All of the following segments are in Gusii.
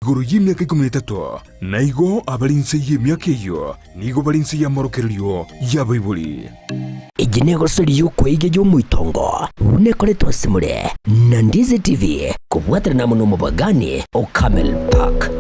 Igoro y'emiaka ikomi na etato, na igo abare inse y'emiaka eyio nigo bare inse y'amorokererio y'abaibori. Eye negosori y'okweiga y'omoitongo buna ekoretwe ase more na Ndizi TV kobwaterana amo nomobagani o Camel Park.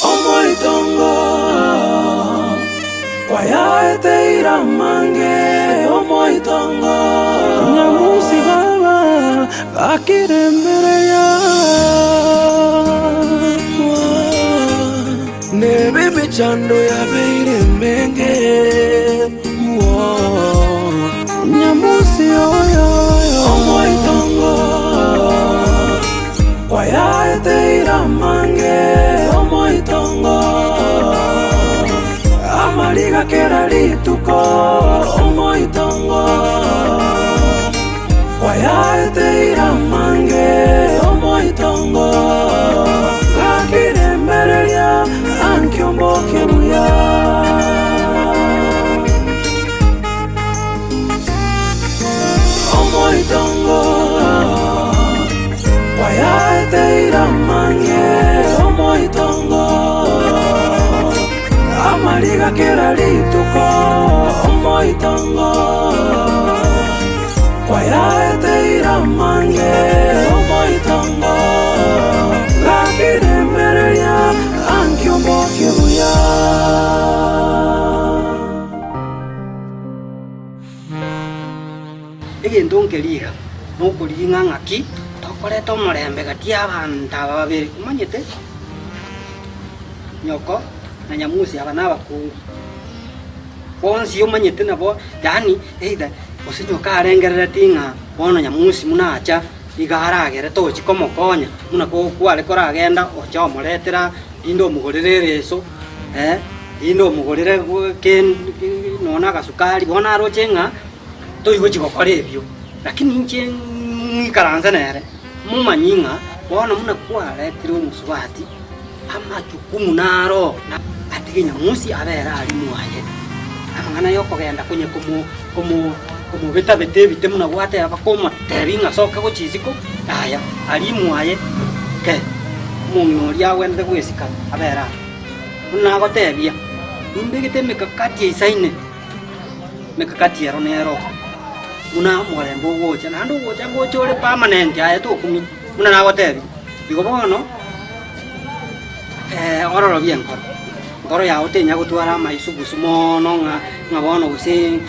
Omoitongo kwayaeteire amange, omoitongo. Nyamusi baba gakire mbere yakwa, Nebe emechando yabeire emenge, Nyamusi oyo omoitongo. Kwayaeteire amange omoitongo, amariga kera rituko omoitongo. Kwayaeteire amange omoitongo, gakiremereria ankio mboke buya. Omoitongo kwayaeteire amange omoitongo amariga kera rituko omoitongo kwayaeteire amange omoitongo gakiremereria ankio mbokie buya. Egento nkeria iga, nokorigia ng'a ng'aki tokoreta omorembe gati y'abanto aba babere, omanyete? Nyoko na nyamusi aba nabakungu. Bonsi omanyete nabo, yaani either gose nyoko arengereretie ng'a bono nyamusi buna acha iga aragere tochi komokonya buna kware koragenda oche omoretera rinde omogorere ereso eh. Rinde omogorere nonya na agasukari, bono aroche ng'a toigochi gokora ebio. Lakini inche ng'ikaranse nere, momanyie ng'a bono buna kwaretire omosubati, amachukumu naro atige nyamusi abere aria mwaye. Amang'ana ya okogenda konya komo komo komobeta-beta ebite buna gwateba bakomotebia ng'a soka gochia isiko, yaya, aria mwaye ke, omong'ina oria agwenerete goesika abere aria. Buna nagotebia, nimbegete emekakati eisaine, emekakati ero nero buna omorembe ogocha, naende ogocha ngocha ore permanent aye tokumia, buna nagotebia. Igo bono ororobie enkoro, enkoro yago tenya gotwara amaisugusu mono ng'a ng'a bono gose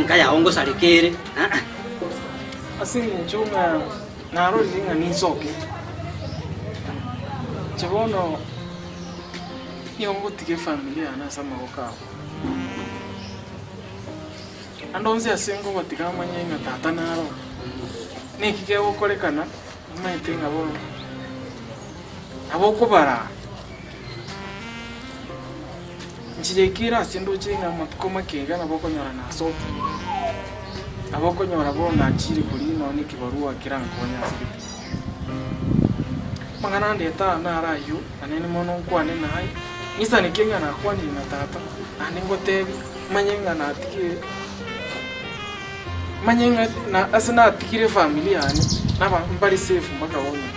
enka yago ngosareka ere aa. Ase eng'encho ng'a narorire ng'a ninsoke, inche bono. Nigo ngotiga efamiri yane ase amaboko ao. Ande onsi ase nkobatiga amanye ng'a tata naro oo, neki kegokorekana, omanyete ng'a bono nabo okobaraa. Inche yaikeire ase ndoche ng'a amatuko make iga nabo okonyora nasokire, nabo okonyora bono nachire koria nonya na ekebarua kerankonye ase gete. Amang'ana andete aya naro ayio, na nere mono nkwane naye, ng'isaneke ng'a nakwanire na tata, naende ngotebie, manye ng'a natigire, manye ng'a na ase natigire efamiri yane, naba mbare safe mpaka bono.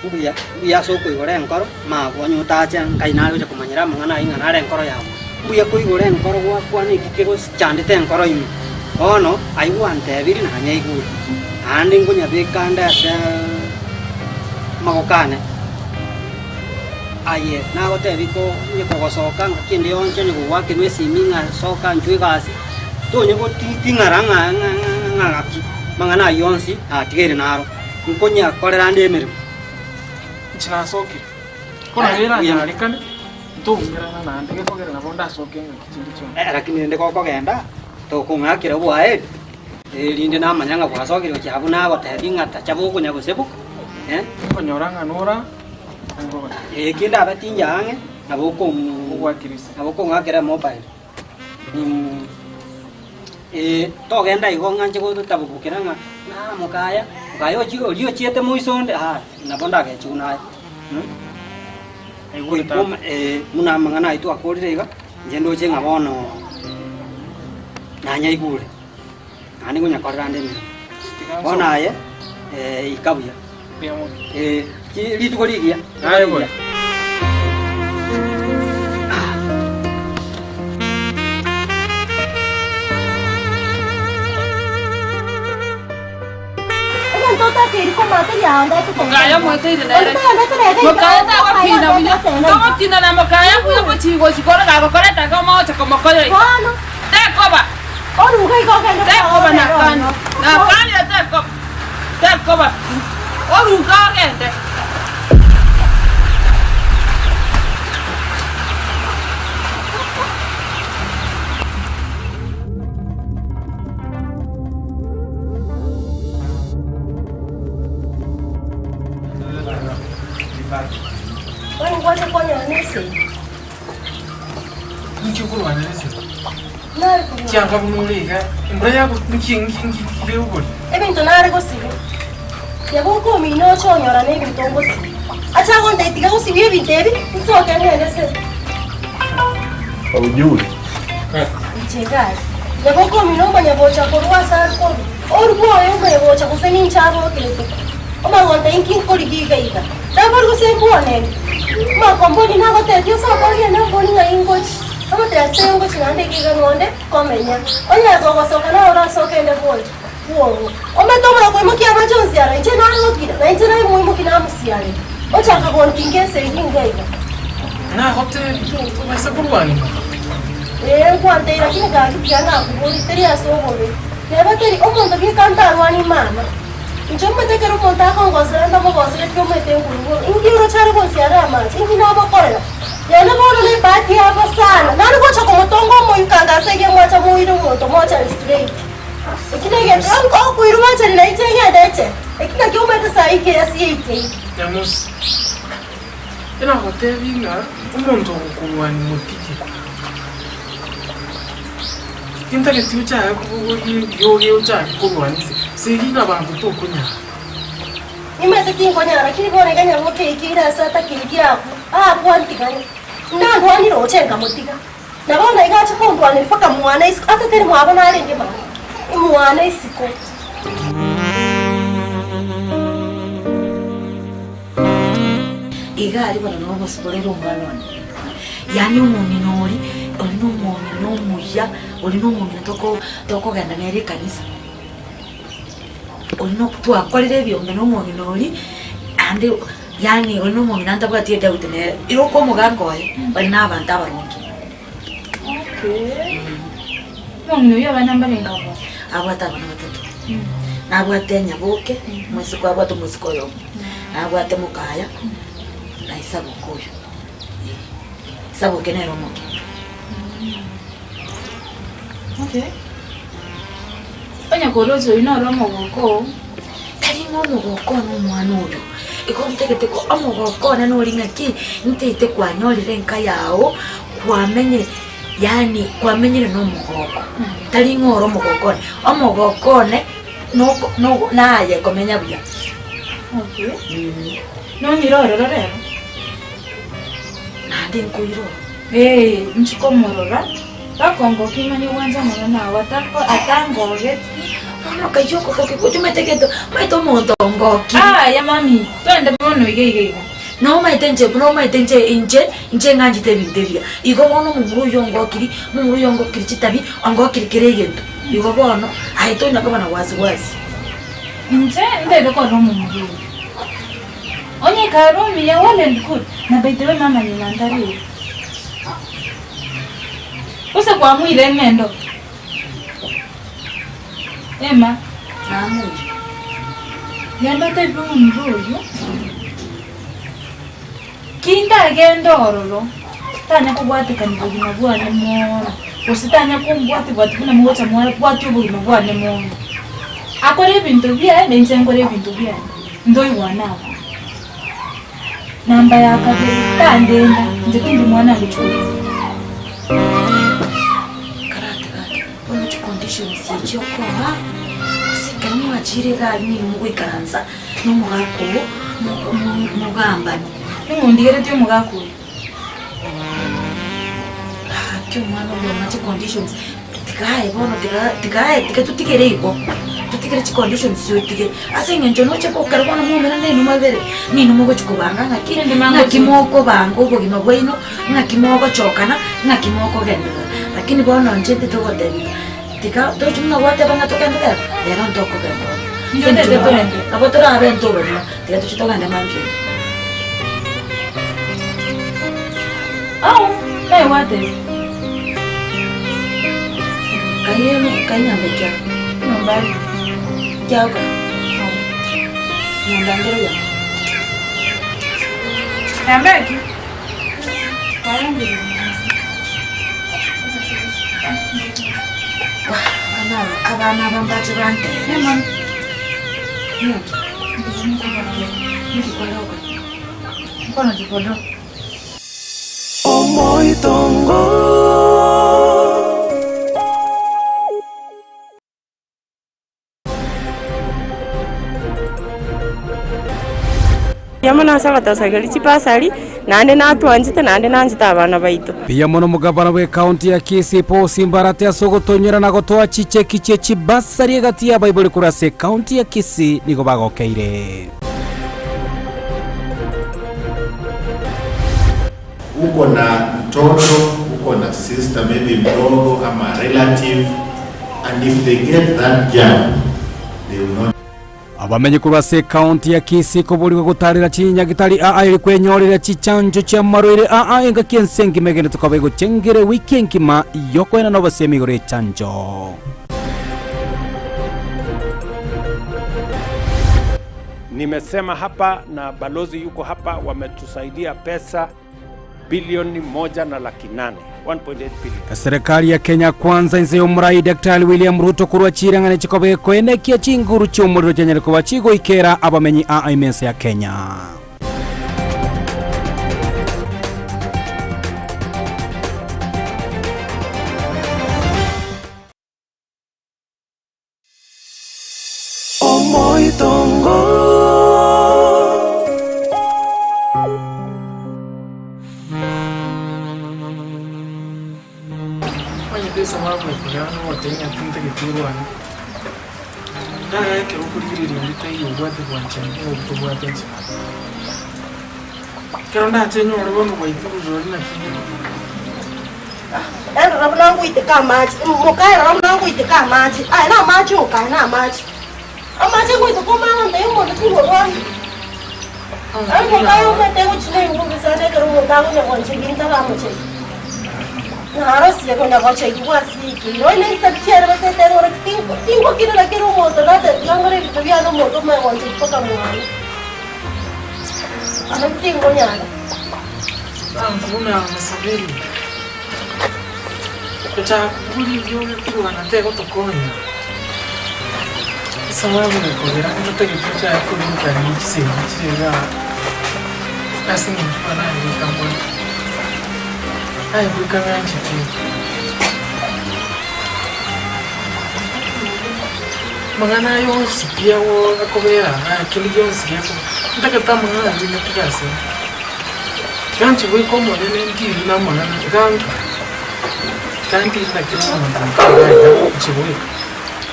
Mbuya, mbuya ase okoigora enkoro, mabwo onye otache nkai nare gocha komanyera amang'ana ayio ng'a nare enkoro yao. Mbuya koigora enkoro gwakwana eki kegochandete enkoro ime. Bono ayio gwantebirie nanyaigure, naende nkonyabeka ande ase amaboko ane. Aye nagotebia ko onye kogosoka ngaki ende yonsi onye kogoakerwa esimi ng'a soka inchuo egasi, tonye goting'ara ng'a ng'a ng'a ng'aki, amang'ana ayio onsi natigaire naro, nkonyakorera ande emeremo. Inche nasokire, ko nabo eranyarekane, ntoumerana naende, gekogera nabo ndasoke ngaki chinde chionsi. Lakini rende gokogenda, tokong'akera oboaeri. Erinde namanya ng'a gwasokire gochia abwo nagotebia ng'a tacha bokonya gose bo, eh. Okonyora ng'a nora ngogote. Eh, kende abe tincha ang'e, nabo okong'u Ogwakirisia. nabo okong'akera emobile. Eh, togenda igo ng'a inche gotabobokera ng'a ng'a mokaya, mokaya ochie oria ochiete moiso onde aa, nabo ndagechigwe naye Aigure Goika tata. oma eh, buna amang'ana ayio twakorire iga, inche ndoche ng'a bono nanyaigure. Naende ngonyakorera ande emeremo. Bono aye, ika buya. Eh, rituko rigiya. Aye bono. Mokaya mweteire nere. Mokaya tagokina buya. Togokina na mokaya buya gochi gochi kore gagokoreta iga omogocha komokonya iga. Tekoba. Tekoba nakani. Nakanire tekoba. Tekoba. Oruga ogende. Inki okorwana nese? Chianga buna ore iga, embura yago nki nki nki kegokori? Ebinto nare gosibia, nyaboka omino oche onyora nebinto ngosibia. Ache agontebia tiga gosibia ebinto ebi, nsoke ngende se. Inche gaki, nyaboka omino omanye gocha korwa ase are korwa, orubwe oye omanye gocha gose ninche abokerete. Omanye gontebia inki nkorigia iga iga. Nabori gose mbwonere? Omokomboni nagotebia osoke ogende ombori ng'ai ngochia. Omotebia ase taiyo ngochia naende iga iga nonde komenya. Onye gogosoka naye orasoke ende bwoye bwogo. Omanyete omanye koimokia amache onsi aro inche narokire na inche naimoimokia namosia-rera. Ochaka gontinga esegi inga iga. Nagotebia tobaisa korwania. Ee, nkwanteire lakini gaki tiga nakoborie teri ase obobe. Neba teri omonto bweka ntarwanie mama. Inche omanyete ekero omonto akongosera ndamogosere ki omanyete nkoigwa bobe. Inki oroche are gonsiarera amache? Inki namokorera? Naende bono nebahati yabo sana, nare gocha komotonga omoyukanga ase eria mwacha moire omonto mochari straight. Eki negento okoirwa mochari na inche ngende echela. Eki nakio omanyete saa ike ase yaikeire. Nyamusi, Inagotebie ng'a omonto ogokorwania motige. Tintageti ochake kobogoria eriogi ochake korwania ase segi nabanto tokonyara. Nimanyete tinkonyara, lakini bono iga nyaboke eikeire ase atakeiri abwo, aakwo antigane. Nandwanire oche nkamotiga, na bono iga ache kondwanera mpaka mwane isiko, ata teri mwabo narenge mama, mwane isiko. Iga aria bono nogosiborera omwana one, yaani omong'ina oria, oria na omong'ina omuya, oria na omong'ina toko tokogenda nere ekanisa, oria na twakorire ebiombe na omong'ina oria, ande yaani oria na omong'ina ntabwati edoubt nere, ere okomogaka oye, baria na abanto abaronge. Okay. Omong'ina oyio abana mbarenge abwo? Abwate abana batato, nabwate nyaboke, omosike abwate omosike oyomo, nabwate mokaya, na isaboke oyo, eh. Isaboke nere omoke. Okay. Onye koroche oyio noro omogoko oo. Tari ng'a omogoko one omwana oyo, igo ntagete ko omogoko one nori ng'aki, ntaete kwanyorire enka yago, kwamenyire yaani kwamenyire na omogoko, tari ng'a ore omogoko one, omogoko one noko nogo naye komenya buya. Okay. Nonyire ororo rero? Naende nkoira ororo. Ee, inche komorora. Bakongokia imanye gwancha mono nao atangogeti. Bono okayia okogokia gotumete gento, omanyete omonto ongoki. Aya mami, twende bono iga iga iga. Nomaete inche buna omaete inche inche inche ng'anchete ebinto ebiya. Igo bono omomura oyio ongokiri, omomura oyio ongokiri chitabi, ongokiri kera egento. Igo bono, aye tonya koba na wasi wasi. Inche ntaete korora omomura oyio. Onye kare omuya well and good, na by the way mama nyuma ntari iga. Gose kwamoire eng'endo? Emma. Namoire. Genda otebie omomura oyio, ki ndagende ororo, tanya kobwatekania bogima bwane mono, gose tanya kombwatia bwatia buna mogocha mwabwatia obogima bwane mono. Akore ebinto biaye na inche nkore ebinto biane, ntoigwane abwo. Namba ya kabere, tandenda, inche tindi mwana agochia korenda. Karate gaki, bono chiconditions echi okoba, gose ekero mwachire iga aria nigo mogoikaransa na omogaka oo, mo- mo- mogambane. Ning'o ondigeretie omogaka oyo? Gaki omwana oyo ng'a chiconditions, tiga aye bono tiga tiga aye tiga totigere igo, totigere chiconditions otige, ase eng'encho noche gokera bono mwaumerane na inwe mwabere, ninwe mogochi kobanga ng'aki, ng'aki mokobanga obogima bwaino, ng'aki mogochokana, ng'aki mokogenderera. Lakini bono inche titogotebia, tiga tochi buna gwateba ng'a togende rero, rero ntokogenda ororo. Inche ntete togende. Nabo torabe ntobanywa, tiga toche togende mambia. Au, naye gwateba. Kai kai nyomba ekiao. Nyomba aria. Ekiao ka? Nyomba ngero ya. Nyomba eki? Kwarengire. Abana aba abana aba mbache bantebie. Naki? Naki kwaroka? Mkono chipodo. Omoitongo. Mbuya mono ase ogotosageria chibasari, naende natwanchete, naende nanchete abana baito. Mbuya mono omogabana bw'ekaunti ya Kisii Paul Simbarati ase ogotonyora na gotoa chicheki chie chibasari egati y'abaibori korwa ase ekaunti ya Kisii nigo bagokeire. Uko na mtoto, uko na sister maybe mdogo ama relative and if they get that jab they will not Abamenyi korwa ase ekaunti ya Kisii koborigwe gotarera chinyagitari aa eri kwenyorera chichanjo chi'amarwaire aa engaki ense engima egenderete koba egochengera ewiki engima y'okoenana obosemi igoro y'echanjo. Nimesema hapa na balozi yuko hapa, wametusaidia pesa bilioni 1 na laki 8, 1.8 billion. Eserekari ya Kenya Kwanza inse y'omorai Daktari William Ruto korwa chirang'ana chikoba ekoenekia chinguru chi'omorero chianyare koba chigoikera abamenyi aa ime ense ya Kenya. Omoitongo. Omanyete esababu ekogera nogotebia ng'a tintageti orwane, yaya ekero okorigereria onde taiyo obwate bwanchani buna obwo tobwate inche. Ekero ndache nyore bono gwaikire rori naki Erora buna ngoiteka amache, moka erora buna ngoiteka amache, aya namache oka, aya namache. Amache ngoiteka omanye onde omonto tingorwara. Aye moka aye omanyete gochia na enguru sana ekero omonto akonya goancheria ntaramochegia. Narosire konya gochegigwa ase ekeiro, onye ne chisemi chiaye batete ng'ora tingo tingokirera kera omonto natebia ngore ebinto biane omonto omanye goancheria mpaka mwane. Aro tingonyara. Buna Museveni, gochaka kobua riogi korwana tegotokonya, esababu ekogera ntotagete tochake koburukania chisemi chire igaa ase eng'encho buna naye goika mbore, naye goika ng'anchete. Amang'ana aya onsi pi akobera igaa kende gionsi gekoba, ntagete amang'ana aywo nyatiga ase ime. Tiga inche goika Omonene ndirwe namang'ana, tiga tiga ndirwe na kera omonto nka iga iga inche goika.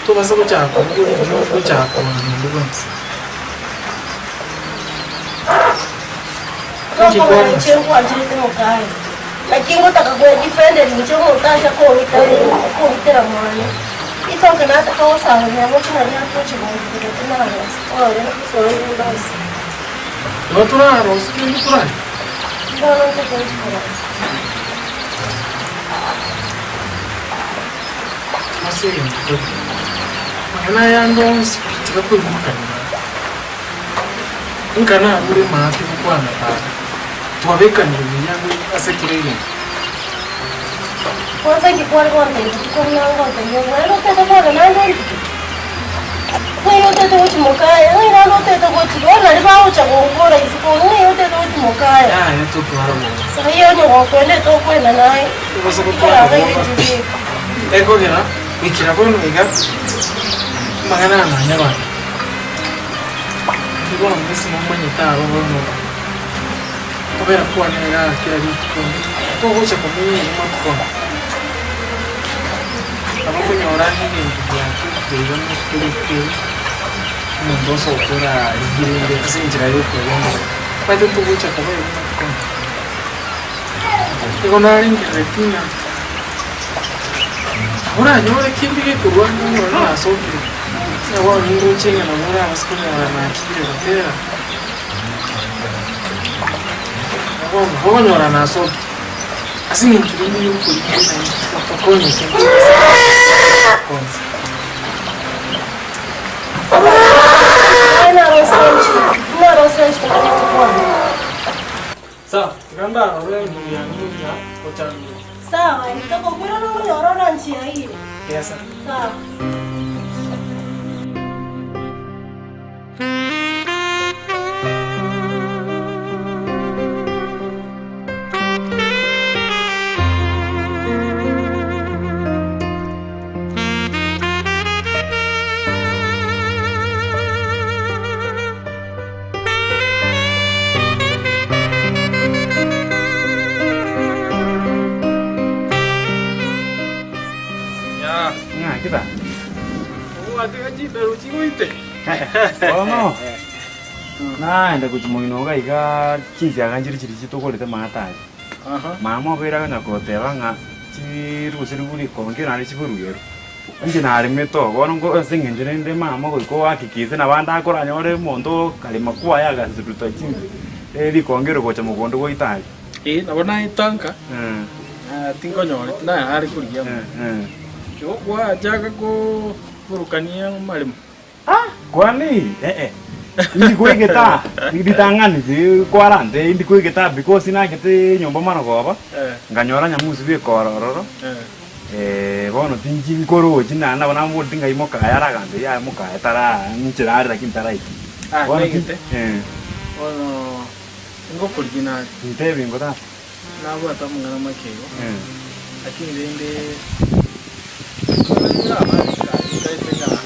Tobasa gochaka kobogoria rirorio gochaka korora onde bwensi. Inche Nokobera kwarora. inche nkwancherete mokaye, naki ngotaka gwedifenderi inche omonto acha kong'ita kong'itera mwane. Ritoke nataka gosaboria gochia nario atoche gong'itera tinarosa ore ore ndose. Igo torarosie kende torari. Bono ntake gochia korosa. Ase egento keri, amang'ana aya ande onsi pi tiga koigwekana naro. Inka narure maate gokwana tata, twabekanire buya ase kera egento. Kwanza inki kware gontebia rituko buna ngontebia obwo, naende otete kwana naende rituko. Ng'ai otete gochia mokaya? Ng'ai naende otete gochia? Bono nario bagocha gonkora isiko, ng'ai otete gochia mokaya? Yaya totwara bobe. Sahi onye gokwenda tokwenda naye. Tobasa gotwara bobe pi. Ekogera goikera bono iga amang'ana aya nanyabare. Naende bono ase momanyete aro bono kobera kwane iga kera rituko togocha komenya iga amatuko aya. Nabo okonyora ang'e egento giaturwe iga mosuko rituko eri, omonto osoke orarigie rende ase enchera ya okoegenderera. Omanyete togocha koba iga amatuko aya. Nigo narengereretie ng'a oranyore kende gekorwa ang'e onyore nasokire, onye bono nindoche ng'a nabo orabase konyora nakire gotera, bono okonyora nasokire. Ase eng'encho rende y'okorigia naende gotokonyete konsi. Sawa, tiga ndarore endugu yane gocha gochandwa. Sawa, ntokokwira nomonyore oranchiaire. Gesa. Sawa. Ng'aki ba? Obwate chindaru chigoite. Bono naenda gochia moino iga iga chinsiaga nchire chiria chitogorete maate aria. Mama obeire akonya goteba ng'a chiruserigwe rikonge naende chiburugerwe. Inche naremete oo, bono nko ase eng'encho rende mama goika oakikise nabo ande akoranyore omonto okarema kwaye agasuruta chinse rikonge ero gocha mogondo goita aria. Ee, nabo naetanka, tinkonyoreti, nare korigia amo. Igo kwachaka koburukania amaremo. Kwani eh indi koigeta ritang'ani ri kwarante indi koigeta because nachete nyomba marogoba nkanyora nyamusi bweka oro ororo bono tinchi nkorochi naende nabo namoboretie ng'ai mokaye aragambie yaya mokaye tara nchera are lakini taraika. Ah, Bono ti naigete. Bono ngokorigia nare. Ntebi ingo tata. Nabwate amang'ana make igo, lakini rende amang'ana abare nkaete ng'a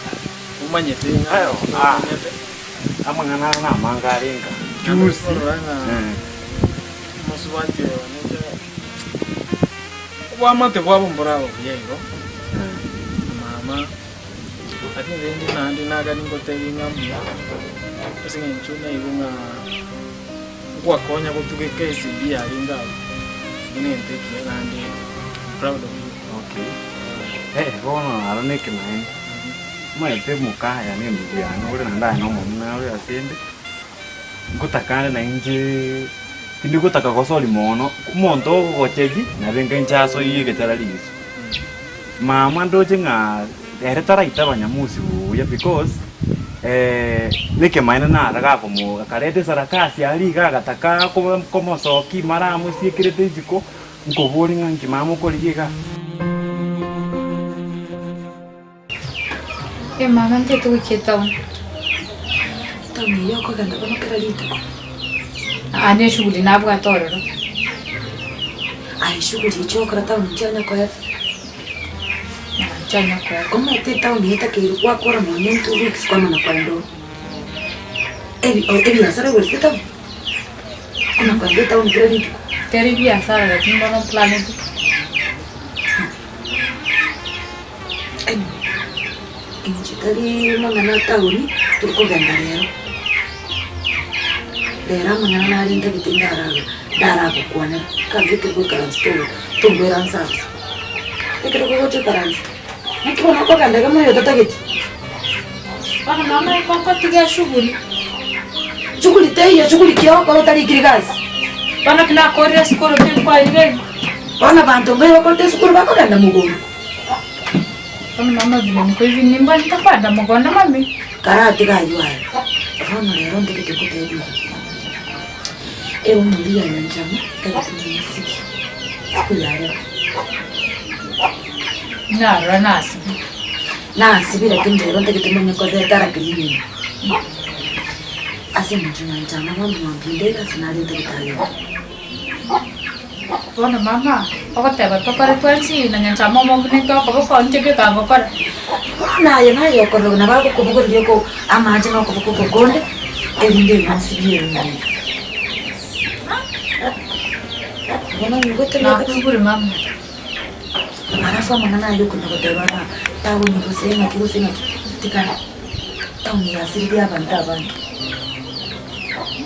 omanyete ng'a omanyete. Amang'ana aro namange are nka Naende juzi. korora ng'a omosubati oyo ninche obwamate bwabo mboraba buya igo, na mama, lakini rende naende nagani ngotebie ng'a mbuya ase eng'encho naigwe ng'a. Ngwakonya gotuga ekesi eyio yarenge abwo, eyio nento ekiya naende I'm proud of you. Okay. Eh, bono aro nekemanyererio. Omanyete mokaya na endugu yane ore naende aye na omong'ina ore ase ende, ngotaka ande nainche tindi gotaka gosori mono, omonto ogogochegia nabe nka inche asoyie egechara riso. Mama ndoche ng'a ere taraitaba nyamusi buya because nekemaene naro gakomo akareta esarakasi aria iga agataka komosokia mara amosiekerete isiko, nkoboria ng'a nki mama okorigia igaa. Eh mama ntete gochia etown. Etown eyio okogenda bono kera rituko. Aa ne eshughuli nabwate ororo. Aye shughuli echio ogokora town nchianya koera. Aa nchianya koera. Omanyete etown eye etakeire gwakora nonye two weeks kwamanya koenda oo. Ebi- ebiasara oigorete etown? Kwamanya koenda etown kera rituko. Teri biasara lakini bono mplanete. Anyway, inche tari mang'ana a town torikogenda rero, rero amang'ana nare ntagete ndaraga ndaragokwanera, ekero tiri goikaransa togo tombwera nsa ase. Ekero kogocha ikaransa, naki bono okogenda iga moyo otatageti? Bono mama nkotiga eshughuli. Shughuli teiyo, shughuli ki ogokora otarikiri gasi? Bono ki nakorire esukuru tinkoirigeri. Bono abanto mbaye bakorete esukuru bakogenda mogondo. Bono mama vile niko hivi nimba ntakwenda mogondo mami. Karatiga aywo aye. Bono rero ntagete gotebia iga. Eumuri ya Nyanchama ntagete momosibie siku ya rero. Narora nasibi. Nasibire lakini rero ntagete manye kobeta lakini nyuma. Ase eng'encho nyanchama bono mambia inde egasi nare ntagete agende. Bono mama, ogoteba tokore twensi na nyanchama omobuneke okoboko inche bweka ngokora. Bono aye naye okorora nabo agokobogoreria oko amache na okoboko oko konde, erinde ebionsi bierwe. Bono onyigwete buya kabisa. Nakoigure mama. Alafu amang'ana ayio okonya goteba ng'a taoni gose ng'aki gose ng'aki, tikana taoni yasiririe abanto abange.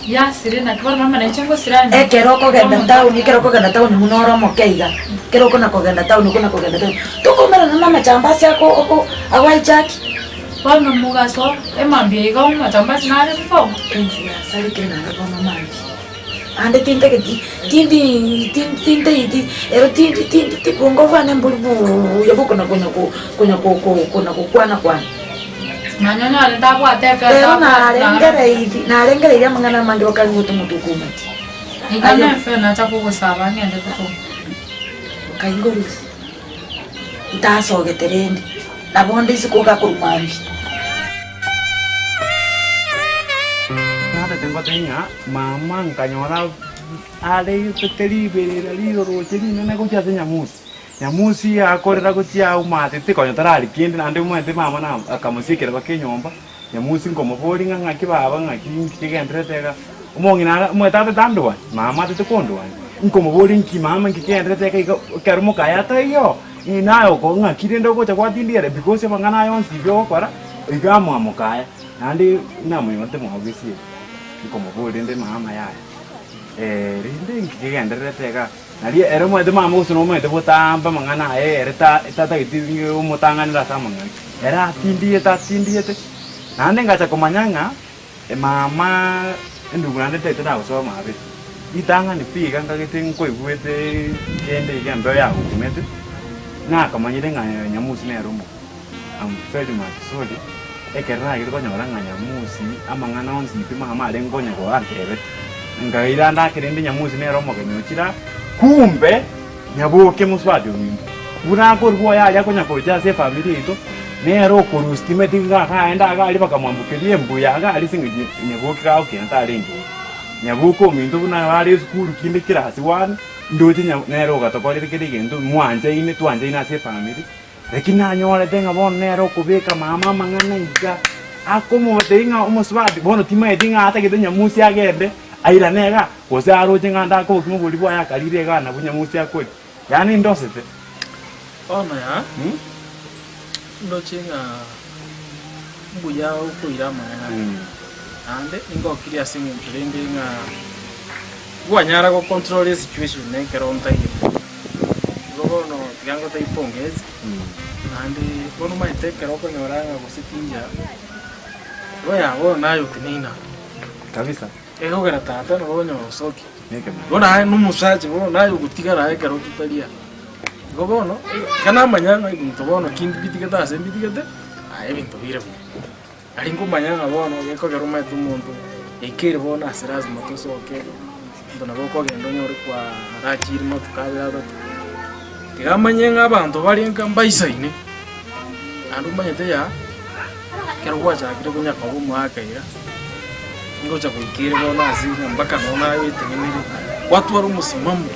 Yasire naki bono mama nainche ngosira ande. Ekero okogenda taoni, ekero okogenda taoni buna ore omoke iga, ekero okona kogenda taoni okona kogenda taoni, tokoumerana na amachambasi ako oko agwaichaki. Bono mogaso emambia iga amachambasi nare bosongo. Ense yasarekire naende bono mambia. Naende tintageti tindi tin tintaeti ero tindi tindi tibongo bwane mbori buuya bokona konya ko konya ko ko kona gokwana kwana. Manya onyore ntabwate efeta Rero abwate narengereiri narengereiri amang'ana amange bakang'uta omotwe okoumati. Iga Aye nefe nacha kogosaba ng'ende gosoma. Nkaigwa rusi, ntasogete rende, nabo onde isiko gakorwa mambia. Natete ngotebie ng'a mama nkanyora aretete riberera riroroche rinene gochia ase Nyamusi. Nyamusi akorera gochia aumatete konya tarari kende naende omanyete mama na akamosiekera mpaka enyomba, Nyamusi nkomoboria ng'a ng'aki baba ng'aki nki kegendererete iga, omong'ina aga omanyete atete andwanie, mama atete kondwania, nkomoboria nki mama nki kegendererete iga iga ekero mokaye ataiyo, ng'ina aye oko ng'aki rende ogocha gwatindigera because amang'ana aya onsi iga ogokora, iga amoa mokaya. Naende namonyorete mwagogesie, nkomoboria rende mama yaya, rende nki kegendererete igaa? Nario ere omanyete mama gose nomanyete botambe amang'ana aye ere ta tatageti omotang'anere ase amang'ana. Ere atindigete atindigete, naende ngacha komanya ng'a mama endugu naende ntagete nagosoa mabere. Ritang'ani pi iga nkagete nkoigwete kende iga embeo yagokumete, nakamanyire ng'a Nyamusi nere omobe. I'm very much sorry, ekero nagete konyora ng'a Nyamusi amang'ana onsi pi mama arenge konya goantebeti, nkaira ndake rende Nyamusi nere omogeni ochire aa, kumbe Nyaboke mosubati ominto, buna akorwa oyo aria akonya gocha ase efamiri yaito, nere okorwa stima eti iga akaenda iga aria bakamwambokeria embuya iga aria ase eng'encho Nyaboke gagokina tarenge oo. Nyaboke ominto buna are esukuru kinde class one, ndoche nya nere ogatokorera kera egento mwanchaine twanchaine ase efamiri. Lakini nanyorete ng'a bono nere okobeka mama amang'ana iga, akomotebia ng'a omosubati bono timaeti ng'a atagete nyamusi agende airane igaa, gose aroche ng'a ndake obokima boria bwaye akarire igaa nabwo nyamusi akoria. Yaani ndosete. Bono yaa, ndoche ng'a mbuya okoira amang'ana aya, naende ningokirie ase eng'encho rende ng'a bwanyara gocontrol esituation ekero ntaiyo. Igo bono tiga ngotebie pongezi, naende bono omanyete ekero okonyora ng'a gose tincha, igo ya bono naye oteneine aro. Kabisa. Ekogera tata nabo okonyora osokia. Bono aye na omosacha bono naye ogotigara aye ekero totari aa. Igo bono, tiga namanya ng'a ebinto bono ki mbitigete ase mbitigete, aye ebinto bire buya. Aria nkomanya ng'a bono gekogera omanyete omonto yaikeire bono ase lazima tosoke, omonto nabo okogenda onyore kwarachire matuko abere atato. Tiga amanye ng'a abanto bare nka mbaisaine, naende omanyete ya, ekero gwachakire konya koba omoaka iga, ngocha goika ere bono ase ng'a mpaka nonya naye oetenenere, gwatwara omosimamo,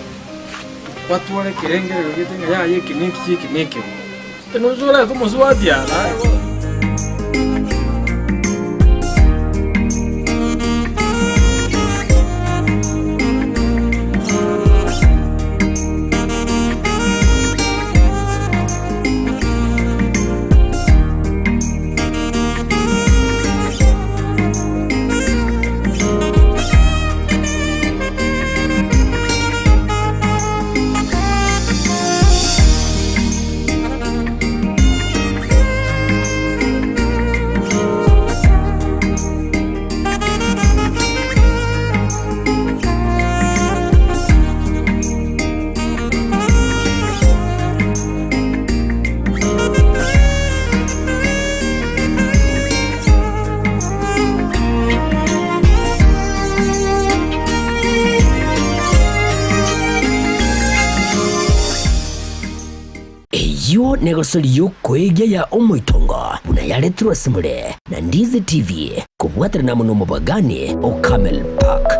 gwatwara ekerengererio gete ng'a yaya eke na eki, eke na ekebe. Nonya orete omosubati aa naye bono. Eyio negosori y'okoegia ya omoitongo buna yaretirwe ase more na Ndizi TV kobwaterana amo nomobagani o Camel Park.